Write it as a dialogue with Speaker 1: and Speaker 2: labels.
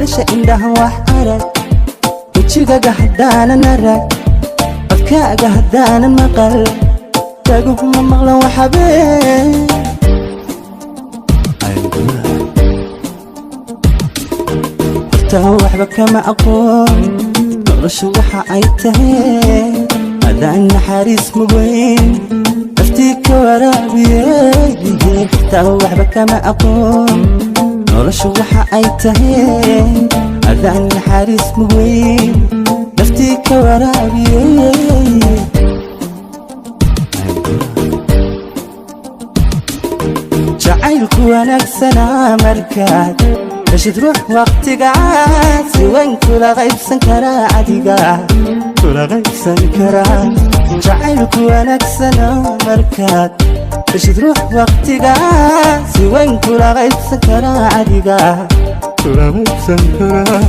Speaker 1: Weelasha indhahan wax arag, wejigaga haddaanan arag, codkaaga haddaanan maqal, dhaguhuma maqlan waxabee. I'm good. Horta waxba kama aqoon noloshu waxa ay tahay, adaan naxariis mugeyn naftii ka waraabiyey. Horta waxba kama aqoon noloshu waxa ay tahay, adaan naxariis mugeyn naftii ka waraabiyey. I'm good. Jacaylku wanaagsanaa markaad heshid ruux waqtigaa si weyn kula qaybsan karaa, adiga kula qaybsan karaa. Jacaylku wanaagsanaa markaad heshid ruux waqtigaa si weyn kula qaybsan karaa, adiga kula qaybsan karaa.